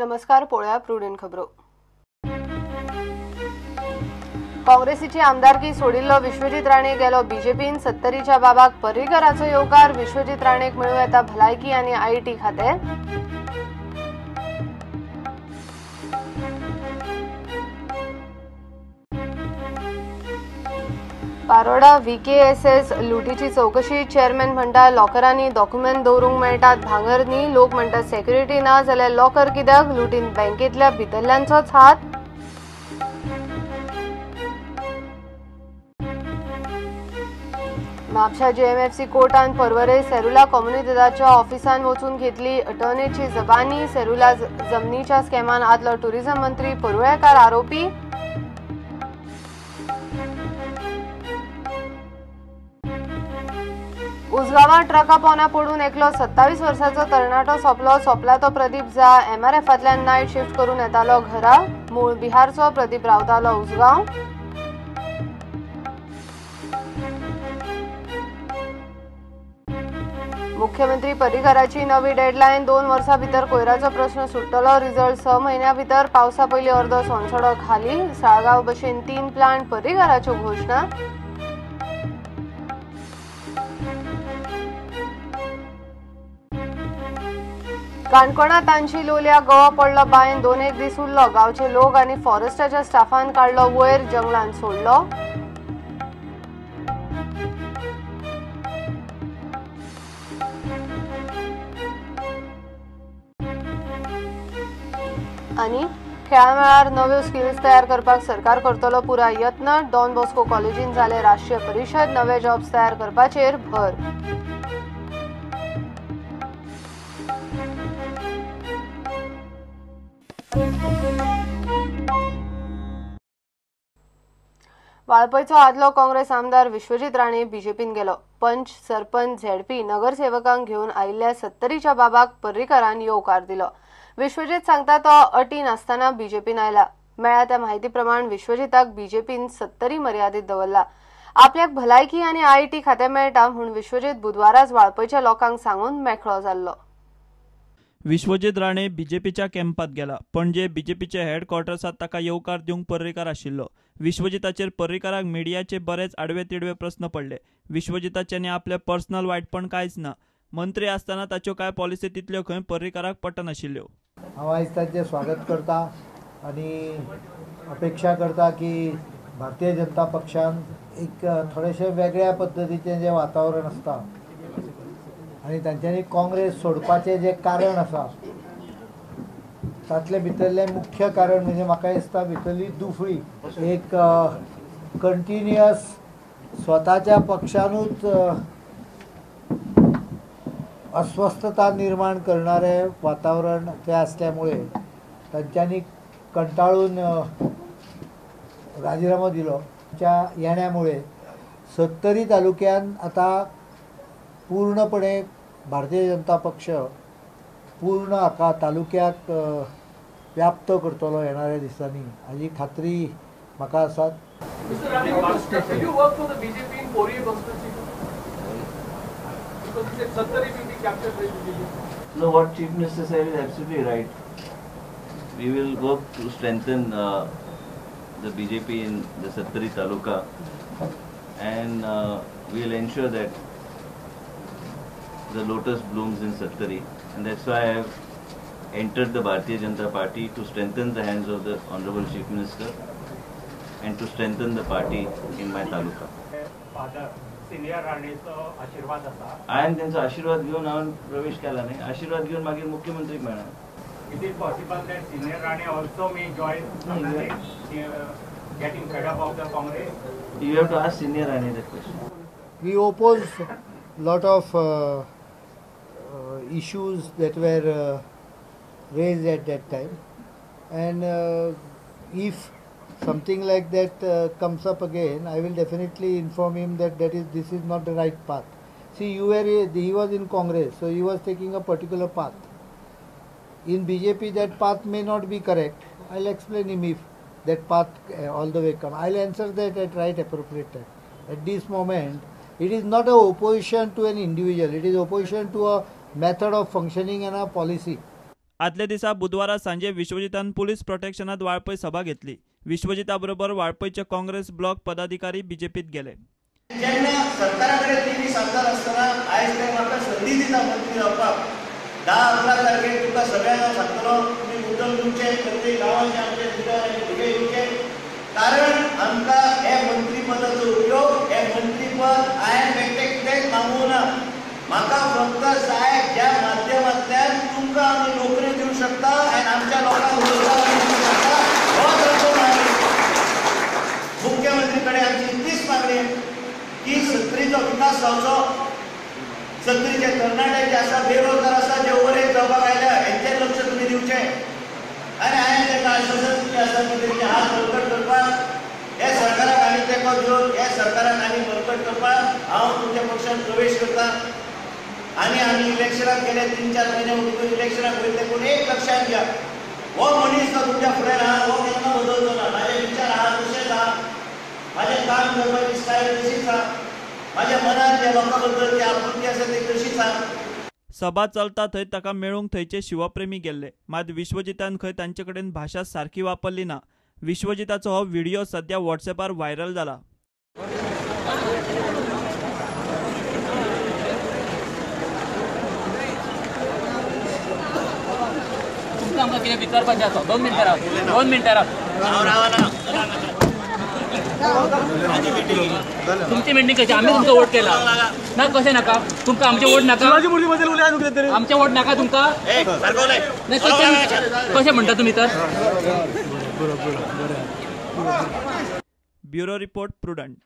नमस्कार, पळोवया प्रुडंट खबरो. काँग्रेसीची आमदारकी सोडिल्लो विश्वजीत राणे गेलो बीजेपीन. सत्तरीच्या बाबाक पर्रीकराचो येवकार. विश्वजीत राणेक मेळूं येता भलायकी आनी IT खातें. पारोडा VKSS लुटीची चौकशी. चेअरमॅन म्हणटा लॉकरांनी डॉक्युमेंट दवरूंक मेळटात, भांगर न्ही. लोक म्हणटात सेक्युरिटी ना जाल्यार लॉकर कित्याक? लुटीन बँकेंतल्या भितरल्यांचोच हात. म्हापशा JMFC कोर्टान पर्वरे सेरुला कोमुनिदादाच्या ऑफिसान वचून घेतली अटर्नीची जबानी. सेरुला जमनीच्या स्कॅमान आदलो टुरिझम मंत्री परुळेकार आरोपी. उजगांवां ट्रका पोना पडून एकलो 27 वर्सांचो तरणाटो सोंपलो. सोंपला तो प्रदीप झा. MRFांतल्यान नायट शिफ्ट करून येतालो घरा. मूळ बिहारचो प्रदीप रावतालो उजगांव. मुख्यमंत्री पर्रीकराची नवी डेडलायन. 2 वर्सां भितर कोयराचो प्रश्न सुट्टलो. रिजल्ट 6 म्हयन्यां भितर. पावसा पयलीं अर्दो सोनसडो खाली. साळगांव भशेन 3 प्लांट पर्रीकराच्यो घोशणा. काणकोणा तांची लोलया गोवा पडलो बांयन. 2-1 दीस उरलो. गांवचे लोक आनी फॉरेस्टाच्या स्टाफान काडलो वयर, जंगलान सोडलो. आनी खेळा मळार नव्यो स्किल्स तयार करपाक सरकार करतलो पुराय यत्न. डॉन बॉस्को कॉलेजीन जाले राष्ट्रीय परिशद. नवे जॉब्स तयार करपाचेर भर. वाळपयचो आदलो काँग्रेस आमदार विश्वजीत राणे बीजेपीन गेलो. पंच, सरपंच, झेडपी नगरसेवकांक घेवन आयिल्ल्या सत्तरीच्या बाबाक पर्रीकरान येवकार दिलो. विश्वजीत सांगता तो अटी नासतना बीजेपीन आयला. मेळ्ळ्या त्या म्हायती प्रमाण विश्वजीताक बीजेपीन सत्तरी मर्यादीत दवरला. आपल्याक भलायकी आनी IT खातें मेळटा म्हूण विश्वजीत बुधवाराच वाळपयच्या लोकांक सांगून मेकळो जाल्लो. विश्वजीत राणे बीजेपीच्या कॅम्पात गेला. पणजे बीजेपीच्या हेडक्वॉर्टर्सात ताका येवकार दिवंक पर्रीकार आशिल्लो. विश्वजिताचेर पर्रीकाराक मिडियाचे बरेच आडवे तिडवे प्रस्न पडले. विश्वजिताचे आनी आपले पर्सनल वायटपण कांयच ना. मंत्री आसतना ताच्यो कांय पॉलिसी तितल्यो खंय पर्रीकाराक पटनाशिल्ल्यो. हांव आयज तांचें स्वागत करता आनी अपेक्षा करता की भारतीय जनता पक्षान एक थोडेशें वेगळ्या पद्दतीचें जें वातावरण आसता आनी तांच्यांनी काँग्रेस सोडपाचें जें कारण आसा तातलें भितरलें मुख्य कारण म्हणजे म्हाका दिसता भितरली दुफळी, एक कंटिन्युअस स्वताच्या पक्षानूच अस्वस्थता निर्माण करणारें वातावरण तें आसल्यामुळे तांच्यांनी कंटाळून राजिनामो दिलो. त्या येण्यामुळे सत्तरी तालुक्यान आतां पूर्णपणे भारतीय जनता पक्ष पूर्ण हाका तालुक्याक व्याप्त करतलो येणाऱ्या दिसांनी हाजी खात्री म्हाका आसा. No, what Chief Minister said is absolutely right. We will work to strengthen the BJP in the Sattari Taluka, and we will ensure that the lotus blooms in Sattari, and that's why I have entered the Bharatiya Janata Party to strengthen the hands of the Honorable Chief Minister and to strengthen the party in my taluka. Father, Senior राणेचो आशीर्वाद आसा. हांवें तेंचो आशीर्वाद घेवन हांवें प्रवेश केला न्ही. आशीर्वाद घेवन मागीर मुख्यमंत्रीक मेळना. Is it possible that Senior Rane also may join getting fed up of the Congress? You have to ask Senior Rane that question. We oppose lot of issues that were raised at that time, and if something like that comes up again, I will definitely inform him that this is not the right path. See, he was in Congress, so he was taking a particular path. In BJP, that path may not be correct. I'll explain him if that path all the way come. I'll answer that at right appropriate time. At this moment, it is not a opposition to an individual. It is opposition to a method of functioning and a policy. आदल्या दिसा बुधवारा सांजे विश्वजितान police प्रोटेक्शनात Valpoi सभा घेतली. विश्वजिता बरोबर वाळपयचे Congress block पदाधिकारी बीजेपीत गेले. जेन्ना सरकारा कडेन 23 आमदार आसतना आयज ते म्हाका संदी दिता मंत्री जावपाक. 10-11 तारखेक तुमकां सगळ्यांक हांव सांगतलो, तुमी मुद्दम दिवचे, प्रत्येक गांवांचे आमचे लिडर आनी भुरगे येवचे, कारण आमकां हे मंत्रीपदाचो उपयोग, हे मंत्रीपद हांवें बेश्टें कितेंच मागूंक ना. म्हाका फक्त साहेब ज्या माध्यमांतल्यान तुमकां आमी नोकरी दिवंक शकता आनी आमच्या लोकांक रोजगार दिवंक शकता होच आमचो मागणी. मुख्यमंत्री कडेन आमची इतलीच मागणी की सत्तरीचो विकास जावचो, सत्तरीचे तरणाटे जे आसा बेरोजगार आसा, जे ओवरेज जावपाक आयल्या हेंचेर लक्ष तुमी दिवचें. आनी हांवें तांकां आश्वासन दिल्लें आसा की तेंचे हात बळकट करपाक, हे सरकाराक आनी तेंको दिवन हे सरकाराक आनी बळकट करपाक हांव तुमच्या पक्षांत प्रवेश करता. आनी आमी इलेक्शनाक गेले 3-4 म्हयने भितर इलेक्शनाक वयतले, पूण एक लक्षांत घ्या, हो मनीस जो तुमच्या फुड्यान आहा हो केन्ना बदलचो ना. म्हाजे विचार आहा तशेंच आहा, म्हाजें काम करपाची स्टायल तशीच आहा, म्हाज्या मनात ज्या लोकां बद्दल जी आपुलकी आसा ती तशीच आहा. सभा चलता थंय ताका मेळूंक थंयचे शिवप्रेमी गेल्ले. मात विश्वजितान खंय तांचे कडेन भाशा सारकी वापरली ना. विश्वजिताचो हो व्हिडिओ सध्या व्हॉट्सएपार व्हायरल जाला. तुमकां कितें विचारपाचें आसा? 2 मिनटां राव, 2 मिनटां राव. तुमची मिटिंग कशी? आमी तुमकां वोट केला ना? कशें नाका तुमकां? आमचे वोट नाका, आमचे वोट नाका तुमकां? कशें म्हणटा तुमी तर? Bureau report, Prudent.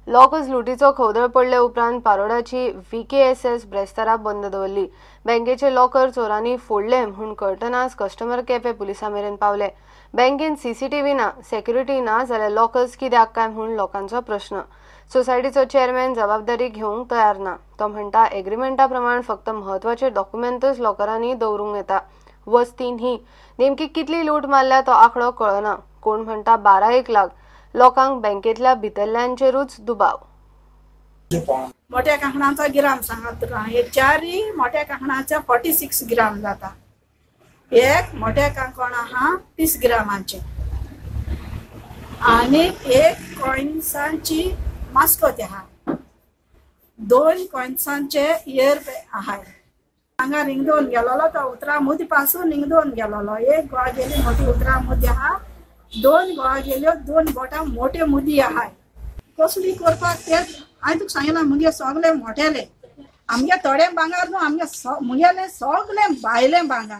Lockers लुटीचो खवदळ पडले उपरांत पारोडाची VKSS ब्रेस्तारा बंद दवरली. बँकेचे लॉकर चोरांनी फोडले म्हूण कळटनाच कस्टमर कॅफे पुलिसां मेरेन पावले. बँकेन सीसीटीव्ही ना, सेक्युरिटी ना जाल्यार लॉकर्स कित्याक काय म्हूण लोकांचो प्रश्न. सोसायटीचो चेअरमॅन जबाबदारी घेवंक तयार ना. तो म्हणटा एग्रीमेंटा प्रमाण फक्त म्हत्वाचे डॉक्युमेंटच लॉकरांनी दवरूंक येता, वस्ती न्ही. नेमकी कितली लूट मारल्या तो आंकडो कळना. कोण म्हणटा 12-1 लाख. लोकांक बँकेतल्या भितरल्यांचेरूच दुबाव. मोठ्या कांकणांचो ग्राम सांगत तुका, हे 4 मोठ्या कांकणाचे 46 ग्राम जाता. एक मोठ्या कांकण आहा 30 ग्रामाचे आनी एक कॉयन्सांची मास्कोत आहा, 2 कॉयन्सांचे इयर आहाय. हांगा रिंगदोवन गेलोलो तो उतरां मदीं पासून रिंगदोवन गेलोलो. एक गोवा गेली मोठी उतरां मदीं आहा, 2 गोवा गेल्यो 2 बोटां मोठे मुदी आहाय. कसली करपाक ते हांवें तुका सांगलां, मुगे सगळे मोठेले आमगे थोडे भांगर न्हू, आमगे मुगेले सगळे भायले भांगर.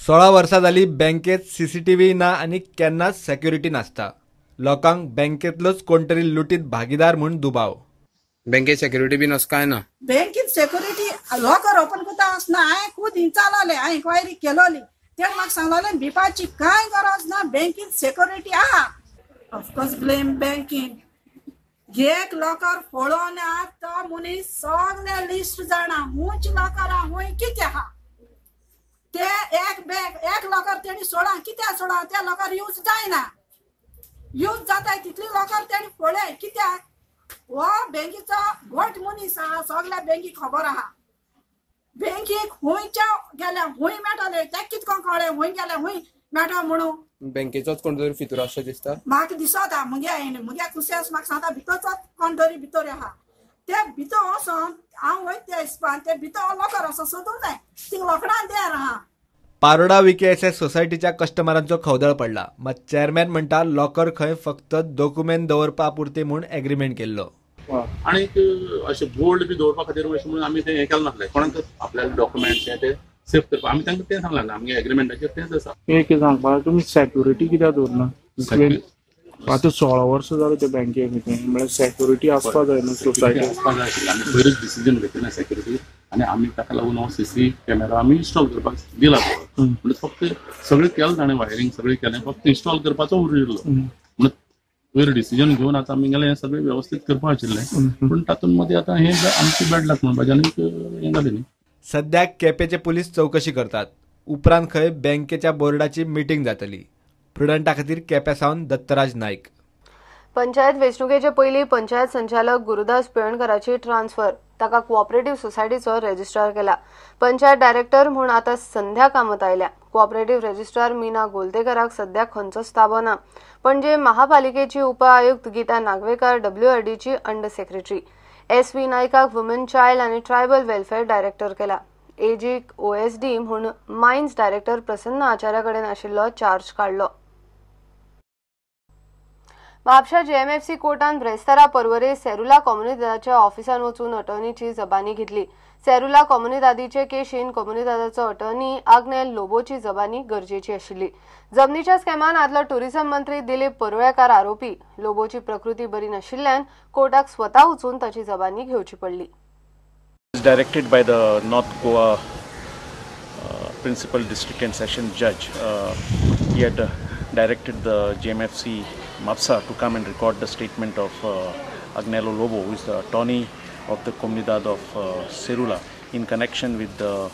16 वर्सां जाली बँकेत सीसीटीव्ही ना आनी केन्नाच सेक्युरिटी नासता. लोकांक बँकेतलोच कोण तरी लुटीत भागीदार म्हूण दुबाव. बँकेत सेक्युरिटी बी नस काय ना? बँकेत सेक्युरिटी लॉकर ओपन करता आसना. हांवें खूद हिंचालोले, हांवें इन्क्वायरी केलोली, तेणें म्हाका सांगलोलें भिवपाची कांय गरज ना, बँकेत सेक्युरिटी आहा. ऑफकोर्स ब्लेम बँकेन. एक लॉकर फोडोन आहा तो मनीस सगळे लिस्ट जाणा, खूंयच लॉकर आहा, खूंय कितें आहा ते. एक बँक एक लॉकर तेणी सोडा, कित्याक सोडा? ते लॉकर यूज जायना, यूज जाता तितली लॉकर तेणी फोडले कित्याक? हो बँकेचो घट मनीस आहा, सगळ्या बँकेक खबर आहा. बँकेक खंयच्या गेल्या खंय मेळटले ते कितको कळ्ळें, खंय गेल्या खंय मेळटा म्हणून. बँकेचोच कोण तरी फितूर आसचो दिसता म्हाका दिसता. मुगे मुगे कुसेस म्हाका सांगता भितरचोच कोण तरी भितर आहा. ते भितर वचोन हांव वयता त्या हिसपान ते भितर लॉकर आसा सोदूंक जाय, थिंग लोकडान देर आहा. पारोडा VKSS सोसायटीच्या कस्टमरांचो खवदळ पडला. मात चेअरमॅन म्हणटा लॉकर खंय फक्त डॉक्युमेंट दवरपा पुरते म्हूण एग्रीमेंट केल्लो. आनी अशें गोल्ड बी दवरपा खातीर अशें म्हणून आमी तें हें केलें नासलें. कोणाक आपल्याले डॉक्युमेंट्स हे ते सेफ करपाक आमी तांकां तें सांगलां, आमगे एग्रीमेंटाचेर तेंच आसा. एक सांगपाक तुमी सेक्युरिटी कित्याक दवरना? आतां 16 वर्सां जालीं ते बँकेक, म्हळ्यार सेक्युरिटी आसपा जाय न्हू सोसायटी. आसपा जाय आशिल्लें. आमी पयरूच डिसिजन घेतलें सेक्युरिटी, आनी आमी ताका लागून हो सीसी कॅमेरा आमी इन्स्टॉल करपाक दिला. म्हणजे फक्त सगळें केलें ताणें, वायरींग सगळें केलें, फक्त इन्स्टॉल करपाचो उरिल्लो. म्हणून वयर डिसिजन घेवन आतां आमी गेलें हें सगळें वेवस्थीत करपाक आशिल्लें, पूण तातूंत मदीं आतां हें आमची बॅड लक म्हणपाचें आनी हें जालें न्ही. सध्या केपेचे पुलीस चवकशी करतात. उपरांत खंय बँकेच्या बोर्डाची मिटींग जातली. प्रुडंटा खातीर केप्या सावन दत्तराज नायक. पंचायत वेंचणुकेचे पयलीं पंचायत संचालक गुरुदास पिळर्णकराची ट्रान्सफर. ताका कोऑपरेटिव्ह सोसायटीचो रेजिस्ट्रार केला. पंचायत डायरेक्टर म्हूण आतां संध्या कामत आयल्या. कोऑपरेटिव्ह रेजिस्ट्रार मीना गोलतेकराक सध्या खंयचोच ताबो ना. पणजे महापालिकेची उप आयुक्त गीता नागवेकर डब्ल्यूआरडीची अंडर सेक्रेटरी. एस.व्ही. नायकाक वुमन चायल्ड आनी ट्रायबल वेलफेअर डायरेक्टर केला. एजीक ओएसडी म्हूण मायन्स डायरेक्टर प्रसन्न आचार्या कडेन आशिल्लो चार्ज काडलो. म्हापशा जेएमएफसी कोर्टान ब्रेस्तारा पर्वरे सेरुला कोमुनिदादाच्या ऑफिसान वचून अटर्नीची जबानी घेतली. सेरुला कोमुनिदादीचे केशीन कोमुनिदादाचो अटर्नी आग्नेल लोबोची जबानी गरजेची आशिल्ली. जमनीच्या स्कॅमान आदलो टुरिझम मंत्री दिलीप परुळेकार आरोपी. लोबोची प्रकृती बरी नाशिल्ल्यान कोर्टाक स्वता वचून ताची जबानी घेवची पडली. Directed by the North Goa Principal District and Session Judge. He had directed the JMFC Mapsa to come and record the statement of Agnelo Lobo, who is the attorney of the Comunidad of Serula, in connection with the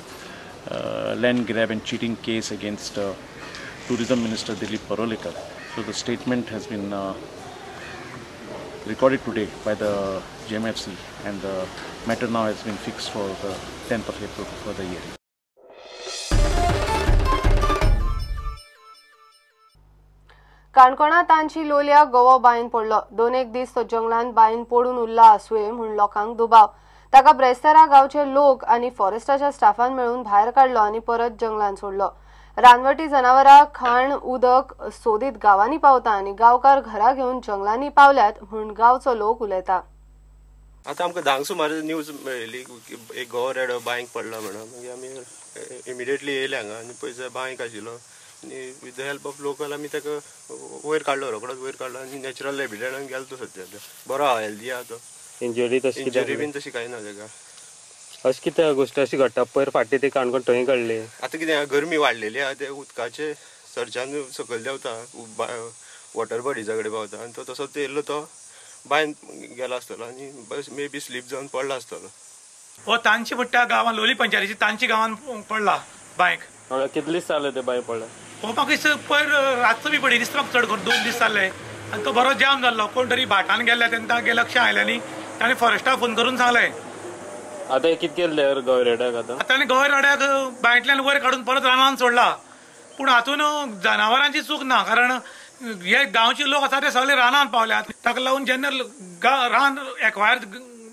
land grab and cheating case against Tourism Minister Dilip Parolekar. So the statement has been recorded today by the JMFC, and the matter now has been fixed for the 10th of April for the hearing. काणकोणा तांची लोलया गोवो बांयन पडलो. दोन एक दीस तो जंगलान बांयन पडून उरला आसुये म्हूण लोकांक दुबाव. ताका ब्रेस्तारा गांवचे लोक आनी फॉरेस्टाच्या स्टाफान मेळून भायर काडलो आनी परत जंगलान सोडलो. रानवटी जनावरां खाण उदक सोदीत गांवांनी पावता आनी गांवकार घरा घेवन जंगलांनी पावल्यात म्हूण गांवचो लोक उलयता. आतां आमकां 10 सुमार न्यूज मेळ्ळी एक गोवो रेडो बांयक पडला म्हणून. मागीर आमी इमिडिएटली येयले हांगा आनी पयशे बांयक आशिल्लो आनी with the help of local आमी ताका वयर काडलो, रोकडोच वयर काडलो आनी नॅचरल हॅबिटेटान गेलो तो. सद्या बरो आहा, हेल्दी आहा तो. इंजरी तशी इंजरी बीन तशी कांय ना ताका. अशें कितें गोश्ट अशी घडटा? पयर फाटीं ते काणकोण थंय घडले. आतां कितें गरमी वाडलेली आहा, ते उदकाचे सरच्यान सकयल देंवता, वॉटर बॉडीजा कडेन पावता आनी तो तसोच येयल्लो तो बांयन गेला आसतलो आनी बस मे बी स्लीप जावन पडला आसतलो. हो तांची म्हणटा गांवान लोली पंचायतीची तांची गांवान पडला बांयक. कितले दीस जाले ते बांय पडला? हो म्हाका दिसता पयर रातचो बी पडिल्ली दिसता म्हाका, चड करून 2 दीस जाले आनी तो बरो जाम जाल्लो. कोण तरी भाटान गेल्ले तेन्ना तागे लक्ष आयलें न्ही, ताणें फॉरेस्टाक फोन करून सांगलें. आतां कितें केलें गवे रेड्याक? आतां ताणें गवे रेड्याक बांयंतल्यान वयर काडून परत रानान सोडला. पूण हातून जनावरांची चूक ना, कारण हे गांवचे लोक आसा ते सगळे रानान पावल्यात. ताका लागून जेन्ना रान एक्वायर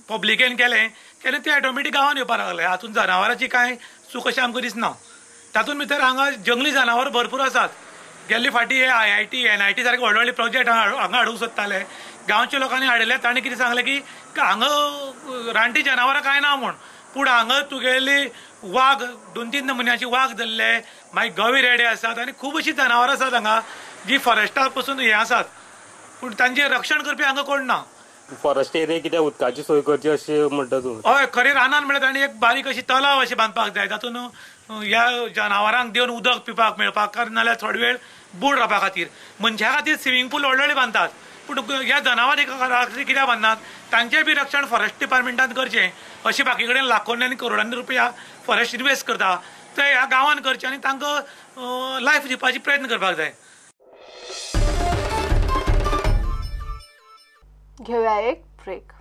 पब्लिकेन केलें तेन्ना ते ऑटोमॅटीक गांवान येवपाक लागले. हातून जनावरांची कांय चूक अशें आमकां दिसना. तातूंत भितर हांगा जंगली जनावर भरपूर आसात. गेल्ले फाटी हे IIT NIT सारके व्हडले व्हडले प्रोजेक्ट हांगा हाडूंक सोदताले. गांवच्या लोकांनी हाडिल्ले, ताणें कितें सांगलें की हांगा रानटी जनावरां कांय ना म्हूण, पूण हांगा तुगेली वाग 2-3 नमुन्याची वाग धरले, मागीर गवे रेडे आसात आनी खूब अशीं जनावरां आसात हांगा जी फॉरेस्टा पसून हें आसात, पूण तांचें रक्षण करपी हांगा कोण ना. फॉरेस्ट एरिया कित्याक उदकाची सोय करची अशें म्हणटा तूं? हय, खरें रानान म्हळ्यार ताणें एक बारीक अशी तलाव अशें बांदपाक जाय, तातूंत ह्या जनावरांक देवन उदक पिवपाक मेळपाक, कारण नाल्यार थोडो वेळ बूड रावपा खातीर. मनशा खातीर स्विमींग पूल व्हडले व्हडले बांदतात, पूण ह्या जनावरां खातीर कित्याक बांदनात? तांचें बी रक्षण फॉरेस्ट डिपार्टमेंटान करचें. अशें बाकी कडेन लाखोंनी आनी करोडांनी रुपया फॉरेस्ट इन्वेस्ट करता, ते ह्या गांवान करचें आनी तांकां लायफ दिवपाची प्रयत्न करपाक जाय. घेऊया एक ब्रेक.